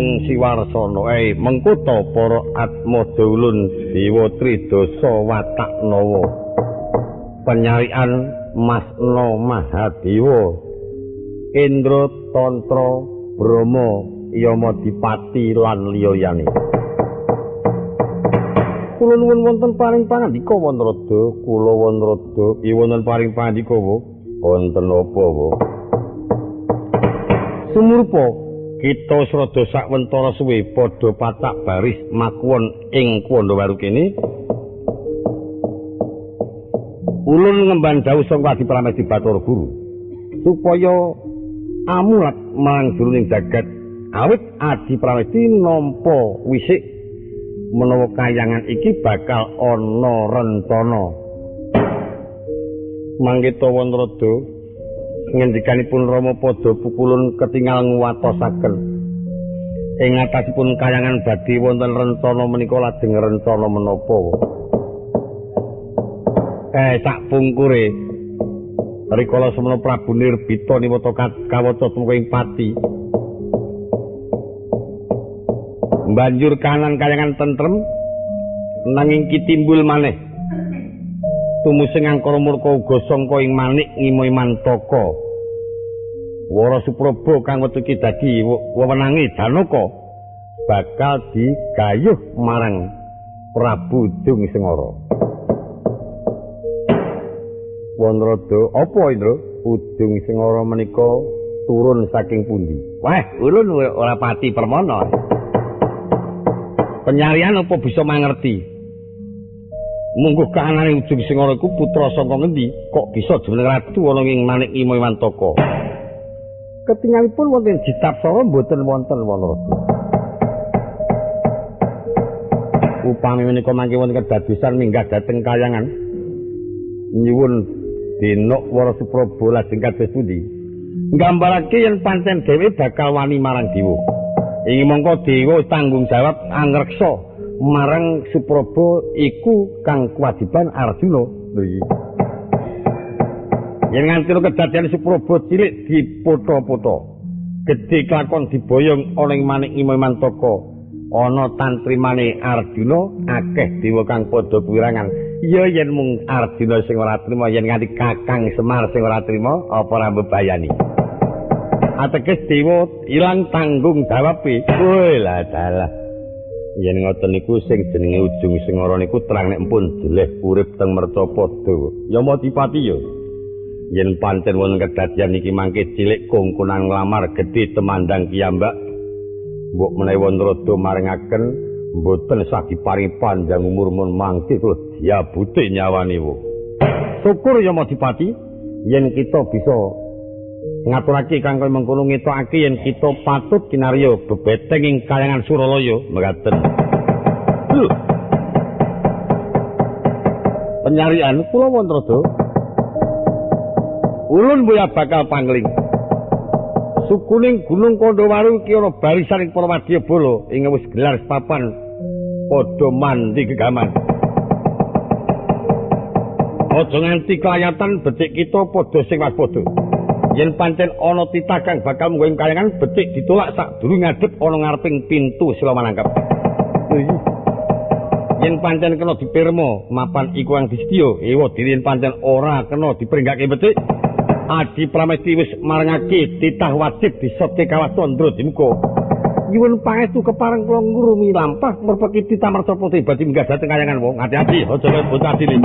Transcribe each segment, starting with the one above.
mung siwarsana. Mengko ta para atmaja ulun Dewa Tridasa watak nawa. Penyarian Masna Mahadewa Indra Tantra Brahma Yamadipati lan liya-liyane. Kula nuwun wonten paring pangandika Wanrada, kula Wanrada, wonten paring pangandika wonten apa wa? Sumurpa kita srada sawentara suwe padha patak baris makuwon ing Kandhawaru kene. Ulun ngemban dawuh sangka Adi Pramesti Bathara Guru supaya amulat marang jroning jagat awit Adi Pramesti nampa wisik menawa kayangan iki bakal ana rencana. Mangkita Wanrada ngendikanipun Rama padha pukulun ketingal nguwatosaken ing atasipun kayangan badhe wonten rencana menika lajeng rencana menapa? Sak pungkure rikala semana Prabu Nirbita niwata kawaca tumeka ing pati. Banjur kahanan kayangan tentrem nanging kitimbul maneh. Tumusing angkara murka uga sangka ing manik ngimoi mantaka. Wara Supraba kang wektu iki dadi wewenange Janaka bakal digayuh marang Prabu Dung Sengara. Wanrada, apa Indra? Udung Sengara menika turun saking pundi? Wah, ulun ora pati permana. Penyarian apa bisa mangerti? Mungguh kahanane Ujung Sengara iku putra saka ngendi? Kok bisa jumeneng ratu ana ing Manik Imo Wantaka? Ketingalipun wonten Jitapsara mboten wonten Wanrada. Upami menika mangke wonten kedadosan minggah dhateng kayangan nyuwun denok Wara Supraba lajeng kados pundi? Nggambarake yen pancen dhewe bakal wani marang dewa. Ing mongko dewa tanggung jawab angreksa marang Supraba iku kang kewajiban Arjuna. Lho iki. Yen nganti kedadian Supraba cilik dipotho-potho, gedhe kelakon diboyong ana ing Manik Imo Mantaka, ana tantrimane Arjuna akeh dewa kang padha kuwirangan. Ya yen mung Arjuna sing ora trima, yen nganti Kakang Semar sing ora trima, apa ora mbebayani? Ateges dewa ilang tanggung jawabe. Woi lah dalah. Yen ngoten niku sing jenenge Ujung Sengara niku terang nek pun jeleh urip teng Mercapada. Ya Madipati ya. Yen pancen wonten kedadian iki mangke cilik kongkonan nglamar gedhe temandang kiyambak. Mbok menawi Wanrada maringaken mboten sah diparingi panjang umur mun mangke kula diabute nyawane wo. Syukur ya Madipati yen kita bisa ngaturake kang kaya mengkono ngetokake yen kita patut kinarya bebeteng ing kayangan Suralaya mekaten. Penyarian kula Wanrada. Ulun boya bakal pangling. Sukuning Gunung Kandhawaru iki ana barisan ing para wadyabala ing wis gelar papan padha mandi gegaman. Aja nganti kelayatan becik kita padha sing waspada. Yen pancen ana titah kang bakal munggo ing kayangan becik ditolak sadurunge ngadep ana ngareping pintu sila manangkep. Yen pancen kena dipirma mapan iku kang disetya, ewa dene yen pancen ora kena dipringgake becik, Adi Pramesti wis marangake titah wajib disotke kawah Candra Dimuka. Nyuwun pangestu kepareng kula ngrumi lampah merpeki titah Mercapada badhe minggah dhateng kayangan wong. Ati-ati aja kaya bocah cilik.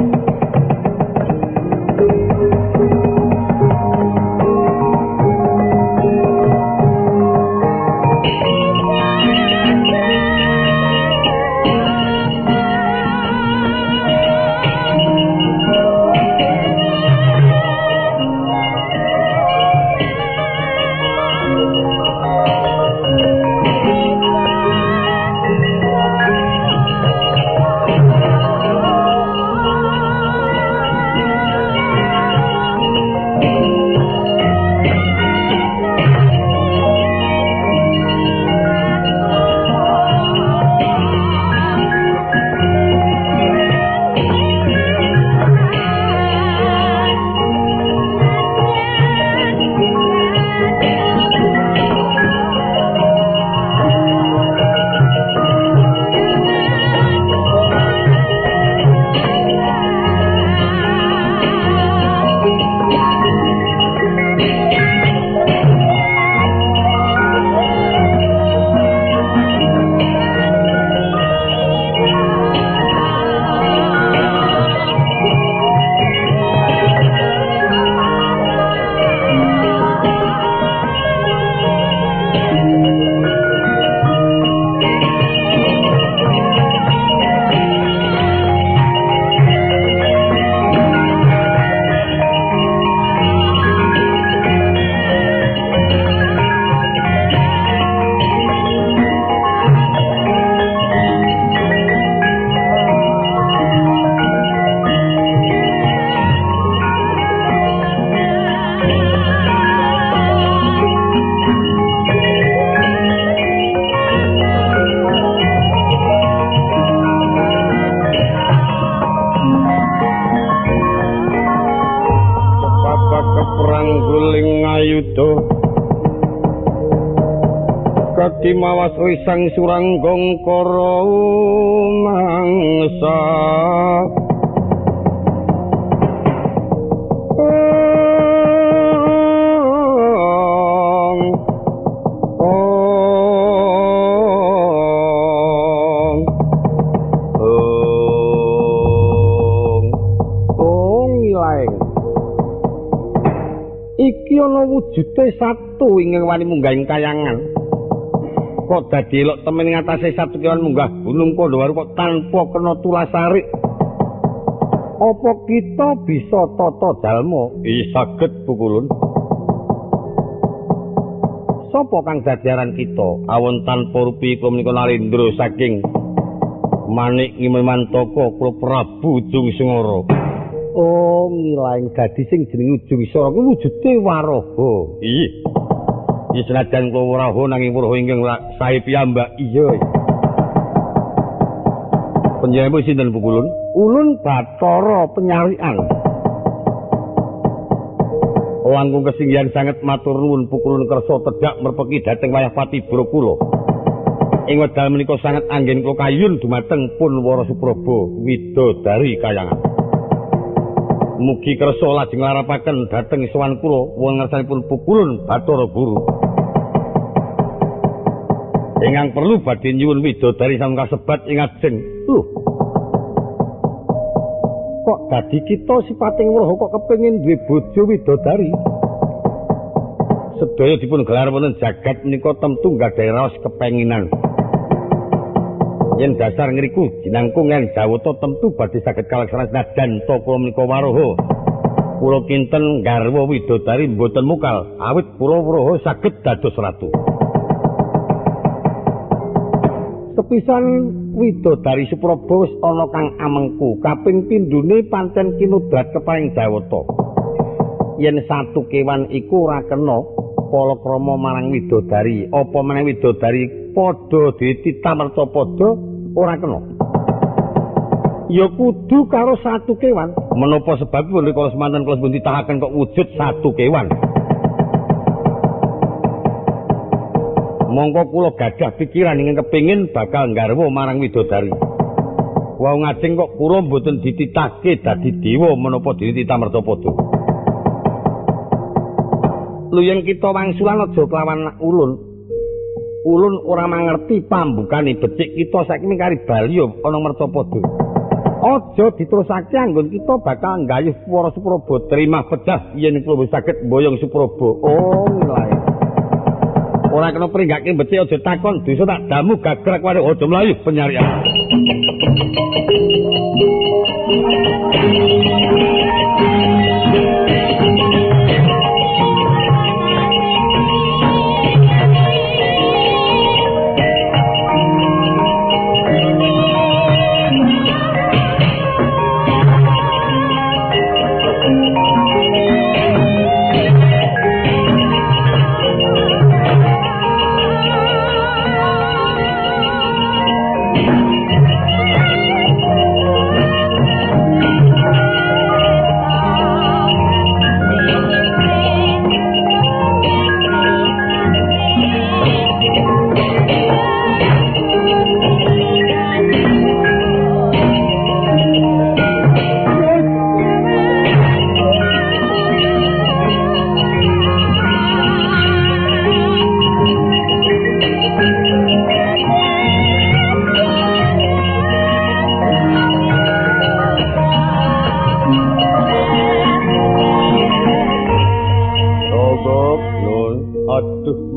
Kadimawas risang suranggong kara mangsa. Iki ana wujude satu ingkang wani munggah ing kayangan. Kok dadi elok temen ing atase satu kewan munggah gunung Kandhawaru kok tanpa kena tulasarik. Apa kita bisa tata jalma? Iya saged Pukulun. Sapa kang dadi aran kita? Awon tanpa rupi kula menika Narendra saking Manik Ngimantaka kula Prabu Ujung Sengara. Oh, ngilaing dadi sing jenenge Ujung Sara kuwi wujude Waraha. Iya. Ya senajan kula waraha nanging waraha ingkang sae piyambak. Iya. Panjenengan sinten Pukulun? Ulun Bathara Penyarikan. Langkung kesinggihan sanget matur nuwun Pukulun kersa tedhak merpeki dhateng wayah patibra kula. Ing wekdal menika sanget anggen kula kayun dumateng pun Wara Supraba widodari kayangan. Mugi kersa lajeng larapaken dhateng sowan kula wonten ngarsanipun Pukulun Bathara Guru. Ingkang perlu badhe nyuwun widodari sampun kasebat ing ajeng. Lho. Kok dadi kita sipating wraha kok kepengin duwe bojo widodari? Sedaya dipun gelar wonten jagat menika temtu nggadahi raos kepenginan. Yen dasar ngriku jinangkung yen jawata temtu badhe saged kalaksanan senajan ta kula menika waraha. Kula kinten garwa widodari mboten mukal, awit kula wraha saged dados ratu. Sepisan widodari Supraba wis ana kang amengku, kaping pindhone pancen kinudrat keparing jawata. Yen satu kewan iku ora kena palakrama marang widodari, apa meneh widodari padha dititah mercapada ora kena. Ya kudu karo satu kewan. Menapa sebabipun rikala semanten kula pun ditahaken kok wujud satu kewan? Mongko kula gadah pikiran ingkang kepengin bakal nggarwa marang widodari. Wau ngajeng kok kula mboten dititahke dadi dewa menapa dititah mercapada. Lho yen kita wangsulan aja kelawan ulun. Ulun ora mangerti pambukane becik kita saiki mingkari bali ana mercapada. Aja diterusake anggon kita bakal nggayuh Wara Supraba terima pedah yen kula saged mboyong Supraba. Oh, ngilae. Ora kena pringgake becik aja takon dosa tak damu gagrak wae aja mlayu penyarian.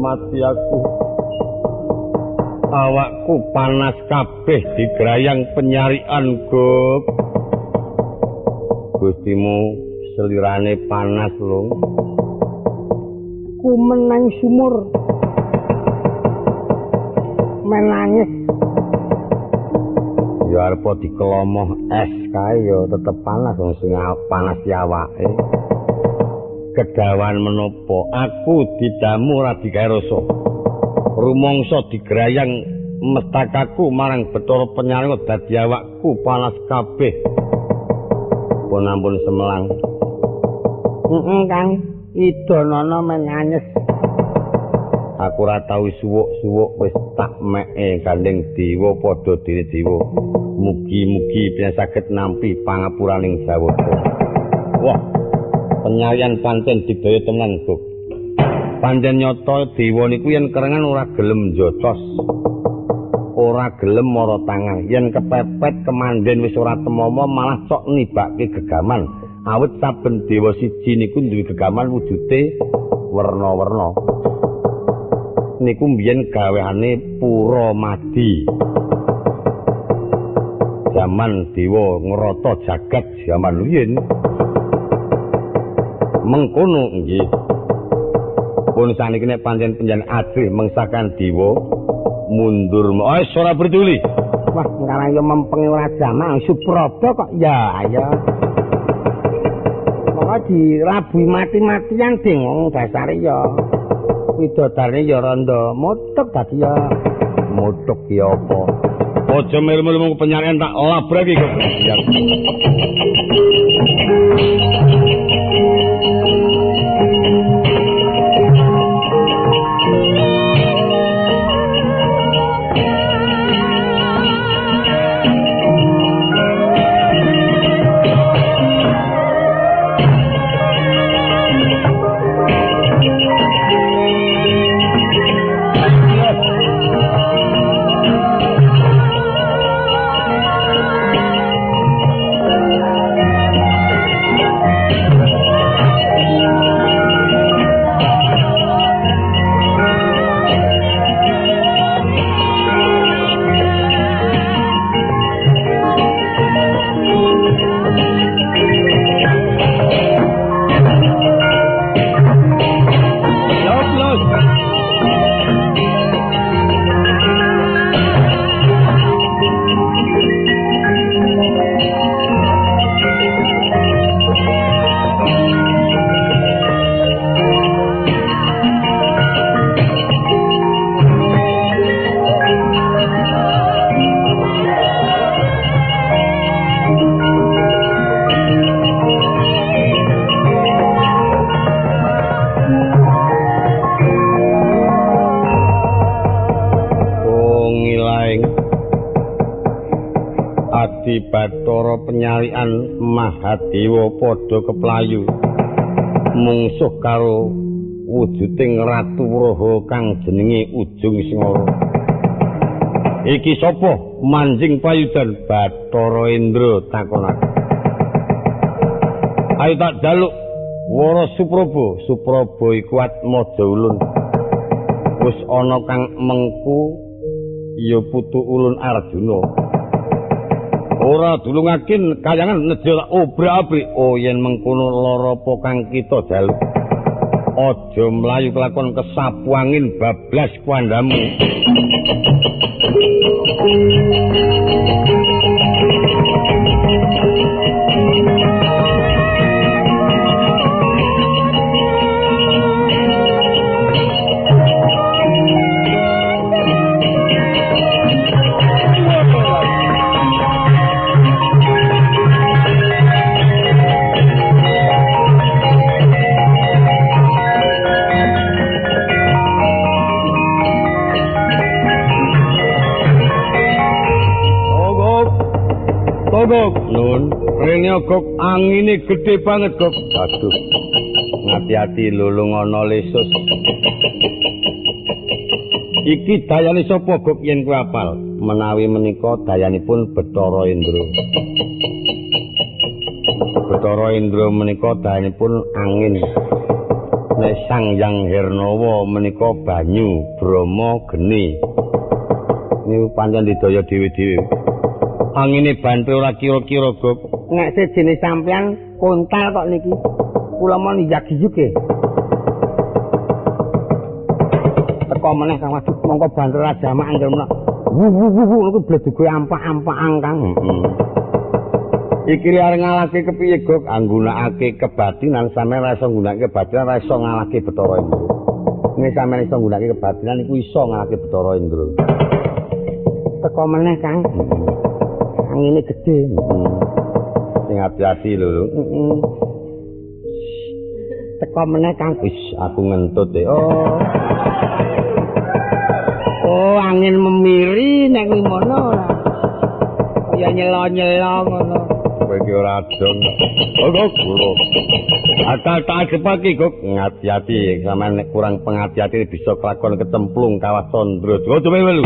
Mati aku. Awakku panas kabeh digrayang penyarian, Gop. Gustimu selirane panas lho. Ku menang sumur. Menangis. Ya arep dikelomoh es kae ya tetep panas wong sing panas awake. Kedawan menapa aku didamu ora digawe rasa. Rumangsa digrayang mestakaku marang Bathara Penyareng dadi awakku panas kabeh. Pun ampun semelang. Heeh, Kang. Idonana menanyes. Aku ora tau suwuk-suwuk wis tak meke gandeng dewa padha dene dewa. Mugi-mugi pian saged nampi pangapuraning Jawata. Wah, penyalian pancen digdaya temenan, Gok. Pancen nyata dewa niku yen kerengan ora gelem njotos. Ora gelem mara tangan. Yen kepepet kemanden wis ora temomo malah cok nibake gegaman. Awit saben dewa siji niku duwe gegaman wujude werna-werna. Niku mbiyen gaweane Puramadi. Jaman dewa ngrata jagat jaman riyin. Mengkono nggih. Pun saniki nek pancen panjenengan ajrih mengsakan dewa mundur. Oh, ora peduli. Wah, ngarang yo mempengi ora jaman Supraba kok ya ayo. Monggo dirabuhi mati-matian ding wong dasare ya. Widodarine ya randa mutuk dadi ya mutuk ya apa. Aja melu-melu penyarian tak labrak iki kok. Ya. Bathara penyalian Mahadewa padha keplayu mungsuh karo wujuding Ratu Wraha kang jenenge Ujung Sengara. Iki sapa manjing payudan Bathara Indra takonake. Ayo tak jaluk Wara Supraba. Supraba iku atmaja ulun. Wis ana kang mengku ya putu ulun Arjuna. Ora dulungaken kayangan nejo tak obrak-abrik. Oh yen mengkono lara apa kang kita jaluk. Aja mlayu kelakon kesapu angin bablas kuandamu. Gok, nun, rene gok angine gedhe banget gok. Aduh. Ngati-ati lulung ana lesus. Iki dayane sapa gok yen kowe apal? Menawi menika dayanipun Bathara Indra. Bathara Indra menika dayanipun angin. Nek Sang Hyang Hernawa menika banyu, Brahma geni. Niku pancen didaya dhewe-dhewe. Angine banter ora kira-kira, Gop. Nek sejene sampean kontal kok niki. Kula mon yak-yuk e. Teko meneh Kang Waduh, mongko banter ra jamak angger menak. Wu wu wu wu niku bleduge ampak-ampakan Kang. Iki arep ngalahke kepiye, Gop? Anggunakake kebatinan, sampeyan ra iso nggunakake kebatinan, ra iso ngalahke Bathara Indra. Nek sampeyan iso nggunakake kebatinan iku iso ngalahke Bathara Indra. Teko meneh Kang. Angine gedhe. Sing ati-ati lho. Teko meneh Kang. Wis aku ngentut e. Oh. Oh, angin memiri nek kuwi ngono ora. Kaya nyelo-nyelo ngono. Kowe iki ora adong. Oh, kula. Akal tak adepake kok ngati-ati sampean nek kurang pengati-ati bisa kelakon kecemplung kawah Candra. Coba welu.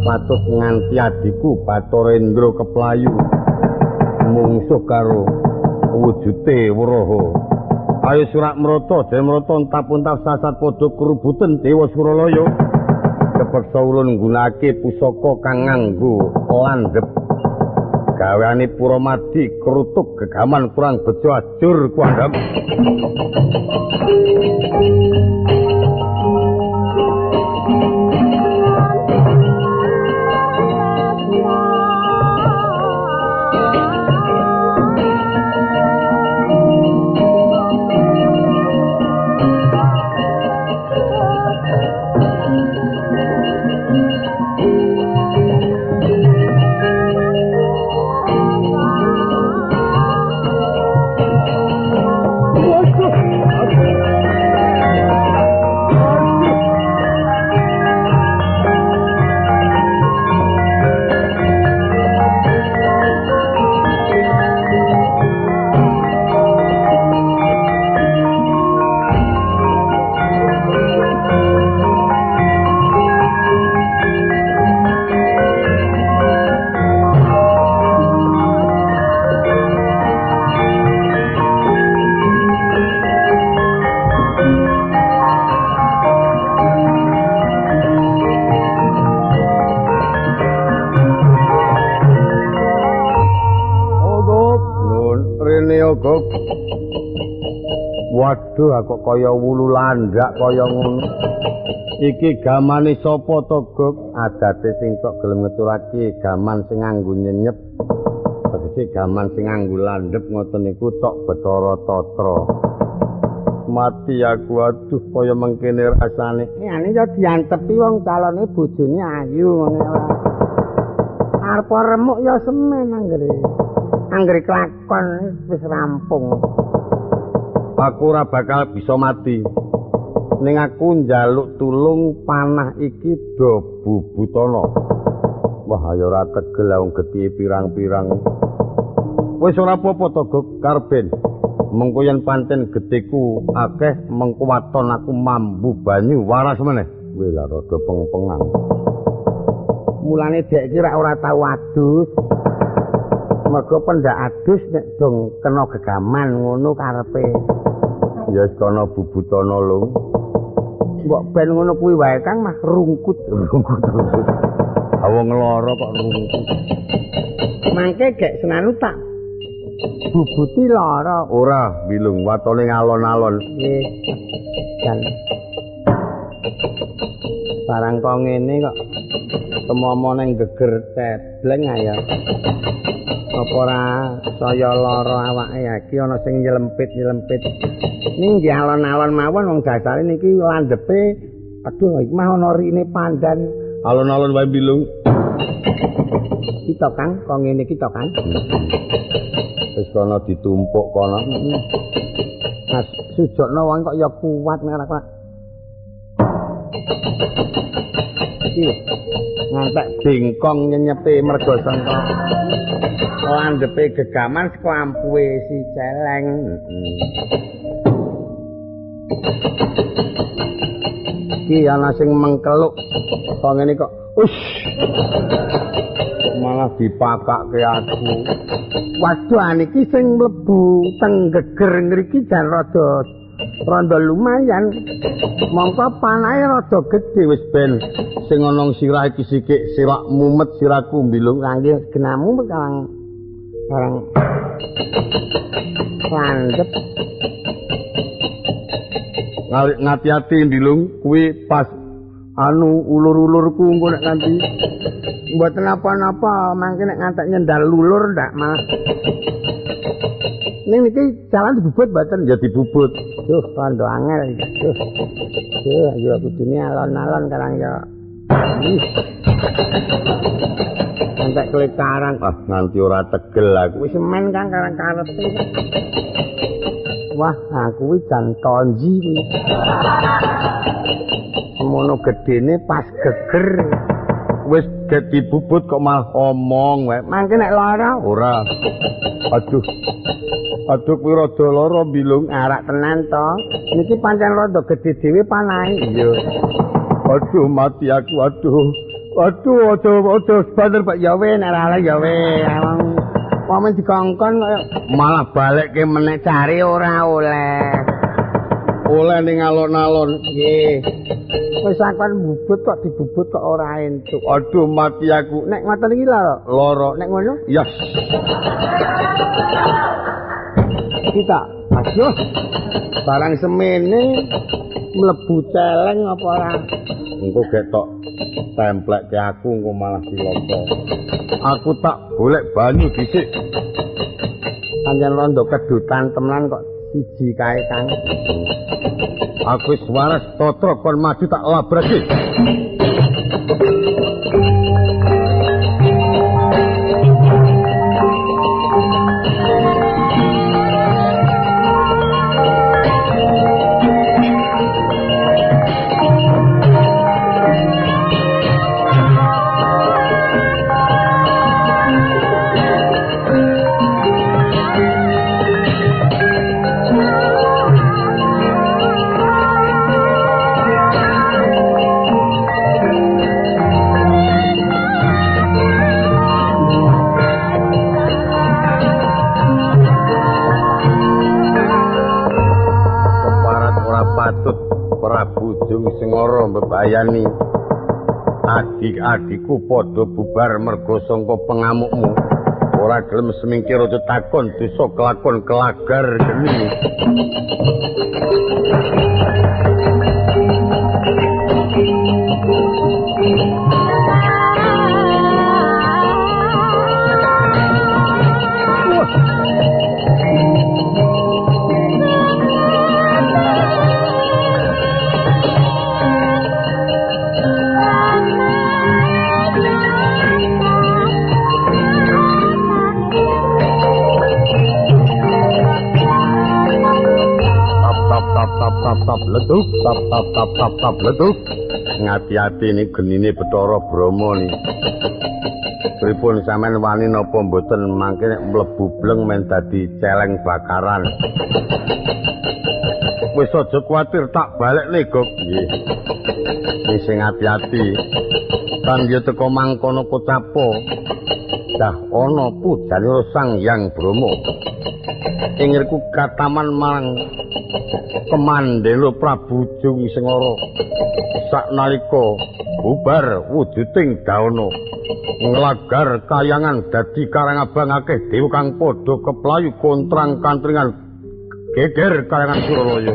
Patut nganti adikku Bathara Indra keplayu mungsuh karo wujude Wraha. Ayo surak mrata, jaya mrata entap-entap sasat padha kerubuten Dewa Suralaya. Kepeksa ulun nggunakake pusaka kang nganggo landhep. Gaweane Puramadi krutuk gegaman kurang bejo ajur kuandhap. Waduh, kok kaya wulu landak kaya ngono. Iki gamane sapa to, Gok? Adate sing tok gelem ngeturake gaman sing nganggo nyenyep. Tegese gaman sing nganggo landhep ngoten niku tok Bathara Tatra. Mati aku, aduh kaya mengkene rasane. Ane ya diantepi wong calone bojone ayu ngene ora. Arep remuk ya semen anggere. Anggere kelakon wis rampung. Aku ora bakal bisa mati. Ning aku njaluk tulung panah iki do bubutana. Wah, ya ora tegel wong getih pirang-pirang. Wis ora apa-apa to, Gok Karben. Mengko yen pancen getihku akeh mengko waton aku mambu banyu waras meneh. Wis lah rada peng-pengan. Mulane dek iki rak ora tau adus. Mergo pendak adus nek dong kena gegaman ngono karepe. Ya wis kono bubutana lung. Mbok ben ngono kuwi wae Kang mah rungkut rungkut rungkut. Wong lara kok rungkut. Mangke gek senanu tak bubuti lara. Ora, bilung watone ngalon-alon. Nggih. Jan. Barang kok ngene kok temomo ning geger cebleng ayo. Apa ora saya lara awake iki ana sing nyelempit-nyelempit. Ning nggih alon-alon mawon wong dasare niki landhepe aduh iki mah ana rine pandan. Alon-alon wae bilung. Kita Kang, kok ngene iki to Kang. Wis kono ditumpuk kono. Mas sujokno wong kok ya kuat nek ora kuat. Iki lho ngantek bengkong nyenyepe mergo sangka landhepe gegaman saka ampuhe si celeng. Iki ana sing mengkeluk kok ngene kok ush malah dipakake aku. Waduh niki sing mlebu teng geger ngriki jan rada Rondo lumayan. Mongko panahe rada gedhe wis ben sing ana sirah iki sikik sirak mumet siraku mbilung nggih genamu karang barang landhep. Ngati-ati mbilung kuwi pas anu ulur-ulurku engko nek nganti mboten napa-napa mangke nek ngantek nyendal lulur ndak malah. Ning niki jalan dibubut mboten? Ya dibubut. Duh, rondo angel iki. Duh. Duh, ya kudune alon-alon karang ya. Ngantek kelitaran. Ah, nganti ora tegel aku. Wis semen Kang karang karepe. Wah, aku kuwi jan tonji kuwi. Semono gedene pas geger. Wis dibubut kok malah omong wae. Mangke nek lara ora. Aduh. Aduh kuwi rada lara mbilung arak tenan to. Niki pancen rada gedhe dhewe panahe. Iya. Aduh mati aku aduh. Aduh aja aja sebanter Pak ya we nek ora ya we. Wong dikongkon kaya malah balekke meneh cari ora oleh. Oleh ning alon-alon. Nggih. Wis akon bubut kok dibubut kok ora entuk. Aduh mati aku. Nek ngoten iki lara. Lara. Nek ngono? Ya. Kita aduh. Barang semene mlebu celeng apa ora? Engko getok templekke aku engko malah cilaka. Aku tak golek banyu dhisik. Pancen rondo kedutan temenan kok siji kae Kang. Aku wis waras tatra kon maju tak labraki. Prabu Jung Sengara mbebayani adik-adikku padha bubar merga sangka pengamukmu. Ora gelem semingkir aja takon dosa kelakon kelagar geni. Tap letuk tap tap tap tap tap letuk. Ngati-ati ini genine Bathara Brahma ni. Pripun sampean wani napa mboten mangke nek mlebu bleng men dadi celeng bakaran. Wis aja kuwatir tak balekne Gok. Nggih. Wis sing ati-ati. Tan yo teko mangkono kocapo. Dah ana pujane Sang Hyang Brahma. Ingirku kataman marang Kemandela Prabu Jung Sengara saknalika bubar wujuding dawana nglagar kayangan dadi karangabang akeh dewa kang padha keplayu kontrang kantringan geger kayangan Suralaya.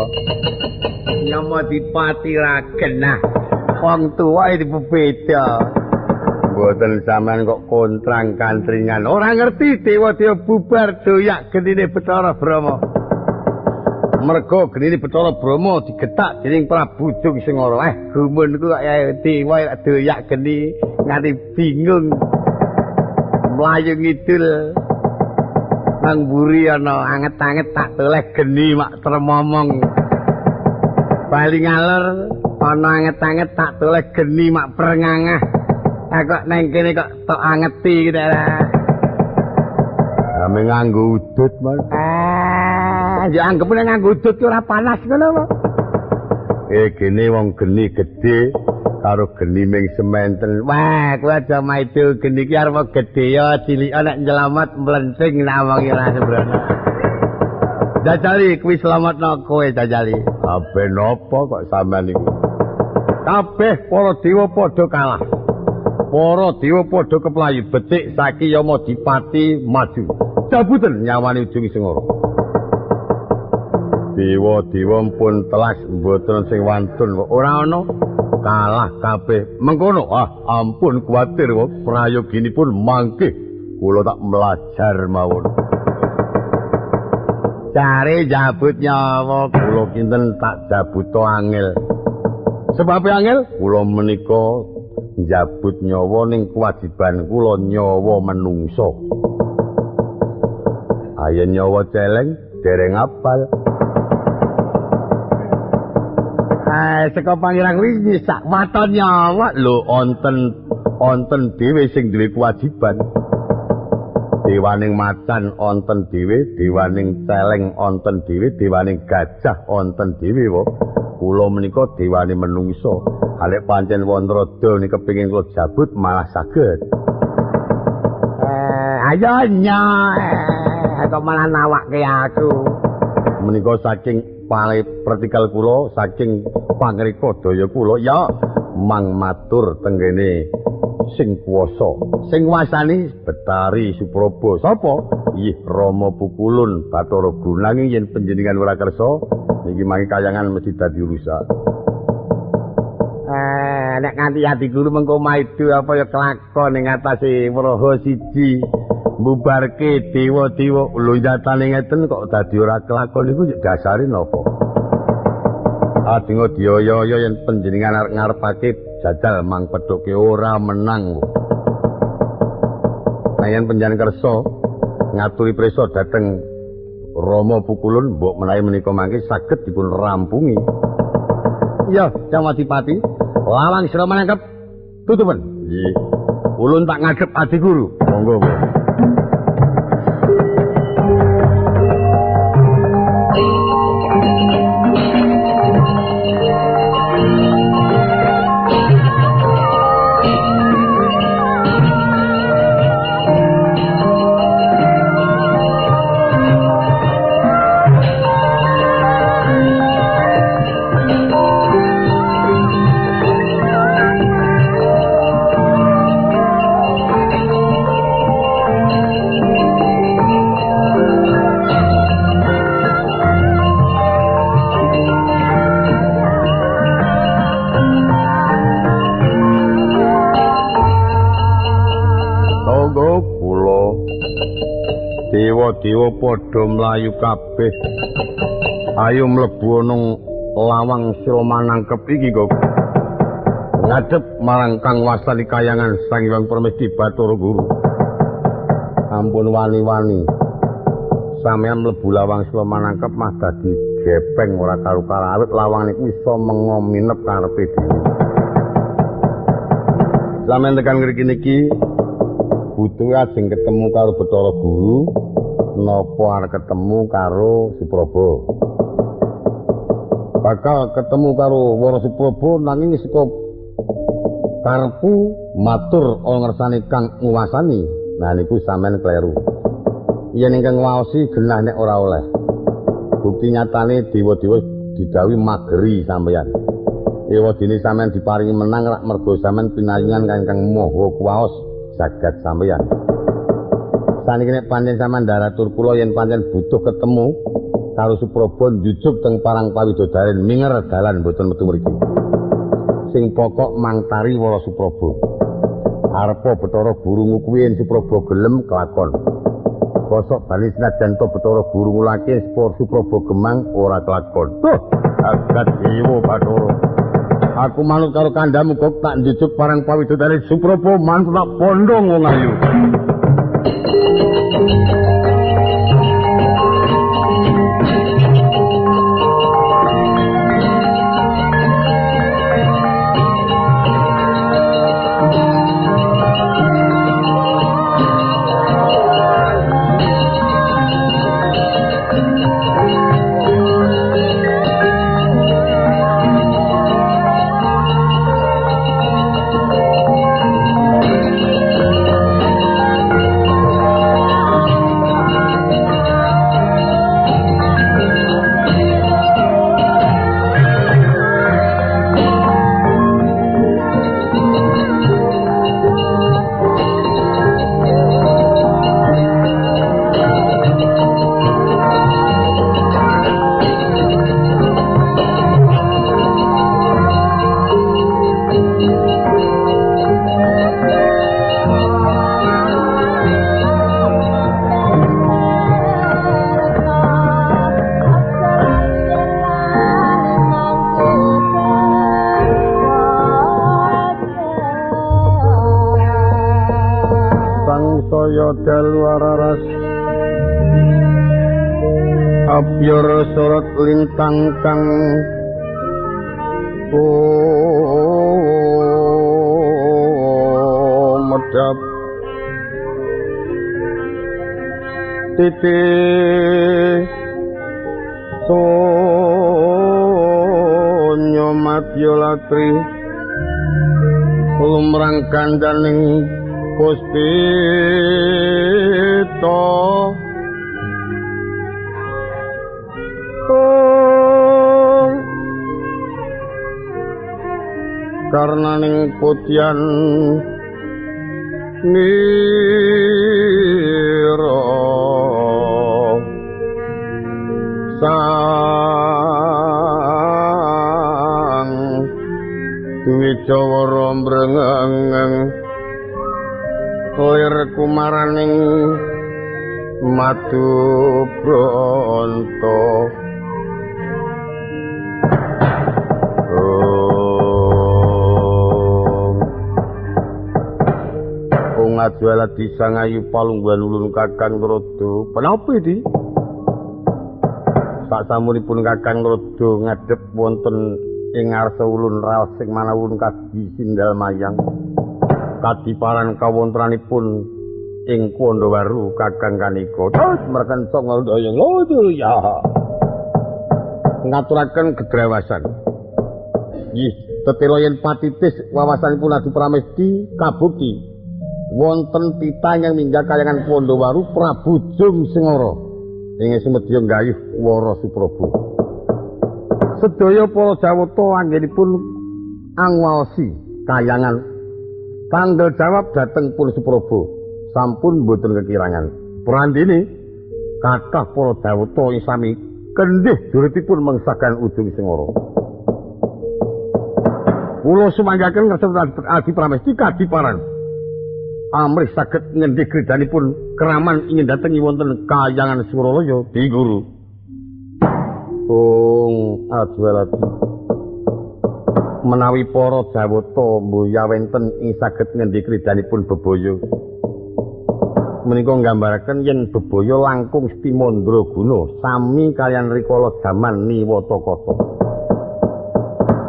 dewa. Yama Dipati ra genah. Wong tuwa iki beda. Mboten sampean kok kontrang kantringan. Ora ngerti dewa-dewa bubar doyak genine Bathara Brahma. Mergo genine Bathara Brahma digetak dening Prabu Jung Sengara. Gumunku kok ya dewa doyak geni nganti bingung. Mlayu ngidul. Nang mburi ana anget-anget tak toleh geni mak tremomong. Bali ngalor ana anget-anget tak toleh geni mak prengangah. Kok nang kene kok tok angeti iki ta. Ame nganggo udut, Mas. Ya anggepne nganggo udut ki ora panas ngono apa? Gene wong geni gedhe karo geni ming sementen. Wah, kuwi aja maido geni ki arep gedhe ya cilika nek nyelamat mlencing nek wong ora sembrono. Jajali kuwi slametno kowe jajali. Abe napa kok sampean niku? Kabeh para dewa padha kalah. Para dewa padha keplayu becik saiki Yama Dipati maju. Jabuten nyawane Ujung Sengara. Dewa-dewa pun telas mboten sing wantun ora ana kalah kabeh. Mengkono ampun kuwatir prayoginipun mangke kula tak melajar mawon. Cari jabut nyawa kula kinten tak jabuta angel. Sebabe angel kula menika njabut nyawa ning kewajiban kula nyawa menungso. Ayo nyawa celeng dereng apal. Saka pangeran kuwi sak waton nyawa lho onten dhewe sing duwe kewajiban. Dewaning macan onten dhewe, dewaning celeng onten dhewe, dewaning gajah onten dhewe wae. Kula menika dewane menungso. Halek pancen wonten rada niki kepengin kula jabut malah saged. Ayo nya, kok malah nawakke aku. Menika saking pale pertikal kula, saking pangrika daya kula ya mang matur tenggene sing kuwasa. Sing kuwasani Betari Supraba. Sapa? Ih Rama Pukulun Bathara Guru. Nanging yen panjenengan ora kersa niki mangke kayangan mesti dadi rusak. Nek nganti ati guru mengko maido apa ya kelakon ing atase wraha siji mbubarke dewa-dewa. Lho nyatane ngeten kok dadi ora kelakon niku dasare napa? Adinga diyaya yen panjenengan arep ngarepake jajal mang pedhoke ora menang. Nah yen panjenengan kersa ngaturi prisa dhateng Rama Pukulun mbok menawi menika mangke saged dipun rampungi. Iya, Jamadipati. Lawang sira manangkep tutupen. Nggih. Ulun tak ngadhep adi guru. Monggo, Bu. Dewa-dewa padha mlayu kabeh. Ayo mlebu ana lawang sira manangkep iki kok. Ngadhep marang Kang Wasani kayangan Sang Hyang Permesti Bathara Guru. Ampun wani-wani. Sampeyan mlebu lawang sira manangkep mah dadi gepeng ora karu-karu. Lawang niku iso mengominep karepe dhewe. Sampeyan tekan ngriki niki butuh ajeng ketemu karo Bathara Guru. Napa arep ketemu karo Supraba? Bakal ketemu karo Wara Supraba nanging saka karepku matur ana ngersane Kang nguwasani. Nah niku sampean kleru. Yen ingkang nguwaosi genah nek ora oleh. Bukti nyatane dewa-dewa didhawuhi mageri sampeyan. Ewadene sampeyan diparingi menang rak mergo sampeyan pinayungan kang maha kuwaos jagat sampeyan. Saniki nek pancen sampeyan ndaratur kula yen pancen butuh ketemu Karo Supraba njujuk teng parang pawidodaren minger dalan mboten metu mriki. Sing pokok mangtari Wara Supraba. Arepa Bathara Guru kuwi yen Supraba gelem kelakon. Kosok bali senajan to Bathara Guru ngulake Supraba gemang ora kelakon. Tuh, jagat dewa Bathara. Aku manut karo kandhamu kok tak njujuk parang pawidodaren Supraba manut tak pondhong wong ayu. Abyara sorot lintang kang medhap titi sonyo madya latri lumrang kandaning puspita karnaning putyan nira sang Dwijawara mrengeng lir kumaraning madu bronto. Ngajuala disangayu palungguhan ulun Kakang Narada. Penapa iki? Sak samunipun Kakang Narada ngadhep wonten ing ngarsa ulun raos sing manah ulun kadi sindal mayang. Kadiparan kawontenanipun ing Kandhawaru Kakang kanika. Terus merkencong ngaldaya ngono ya. Ngaturaken gedrawasan. Nggih, tetela yen patitis wawasanipun Adi Pramesti kabukti wonten titah ingkang minggah kayangan Pandhawaru Prabu Jung Sengara ing sumedya nggayuh Wara Supraba. Sedaya para Jawata anggenipun angwaosi kayangan tanggal jawab dhateng pun Supraba sampun boten kekirangan. Prandene kathah para Jawata ing sami kendih juritipun mengsakan Ujung Sengara. Kula sumanggaken ngersa Adi Pramesti kadiparan amrih saged ngendih kridanipun keraman ingin datengi wonten kayangan Suralaya di guru. Ung adwalati menawi para Jawata mbuya wenten ing saged ngendih kridanipun bebaya. Menika nggambaraken yen bebaya langkung stimandra guna sami kaliyan rikala jaman Niwatakata.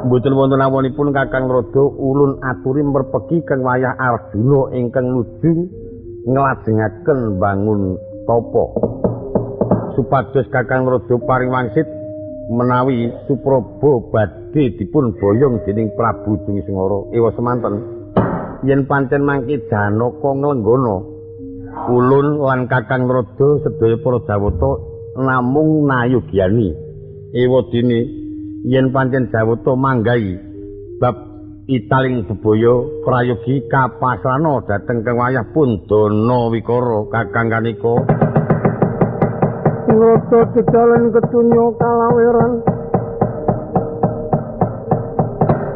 Mboten wonten awonipun Kakang Narada ulun aturi merpeki keng wayah Arjuna ingkang nuju nglajengaken bangun tapa. Supados Kakang Narada paring wangsit menawi Supraba badhe dipun boyong dening Prabu Jung Sengara. Ewa semanten yen pancen mangke Janaka nglenggana ulun lan Kakang Narada sedaya para Jawata namung nayogyani. Ewa dene yen pancen Jawata manggahi bab italing bebaya prayogi kapasrana dhateng kang wayah pun dana wikara Kakang kanika. Ngrada dedalen kedunya kalaweran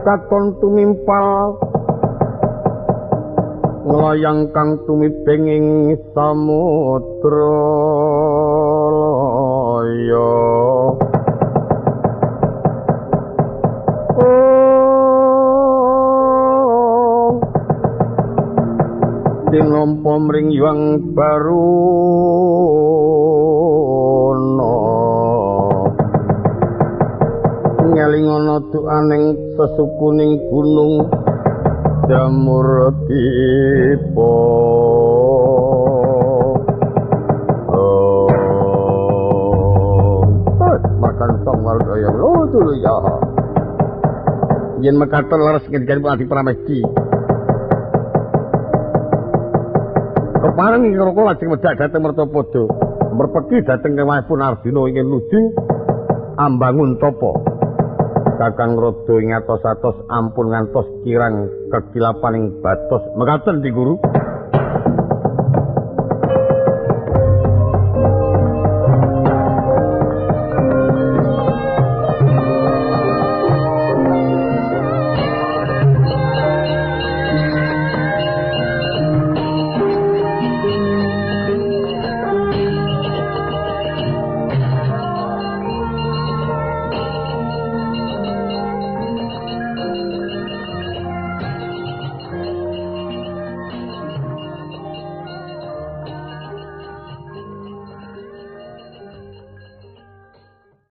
katon tumimpal nglayang kang tumibeng ing samudra laya. Tinampa mring Hyang Baruna ngelingana duaning sesukuning gunung Jamur Dipa. Makan song wardaya lho ya. Yen mekaten leres ngendikan Adi Pramesti. Kepareng ing Raka lajeng medhak dhateng Mertapada, merpeki dhateng kewahipun Arjuna ingkang nuju ambangun tapa. Kakang Rada ing atos-atos ampun ngantos kirang kekilapaning batos. Mekaten Di Guru.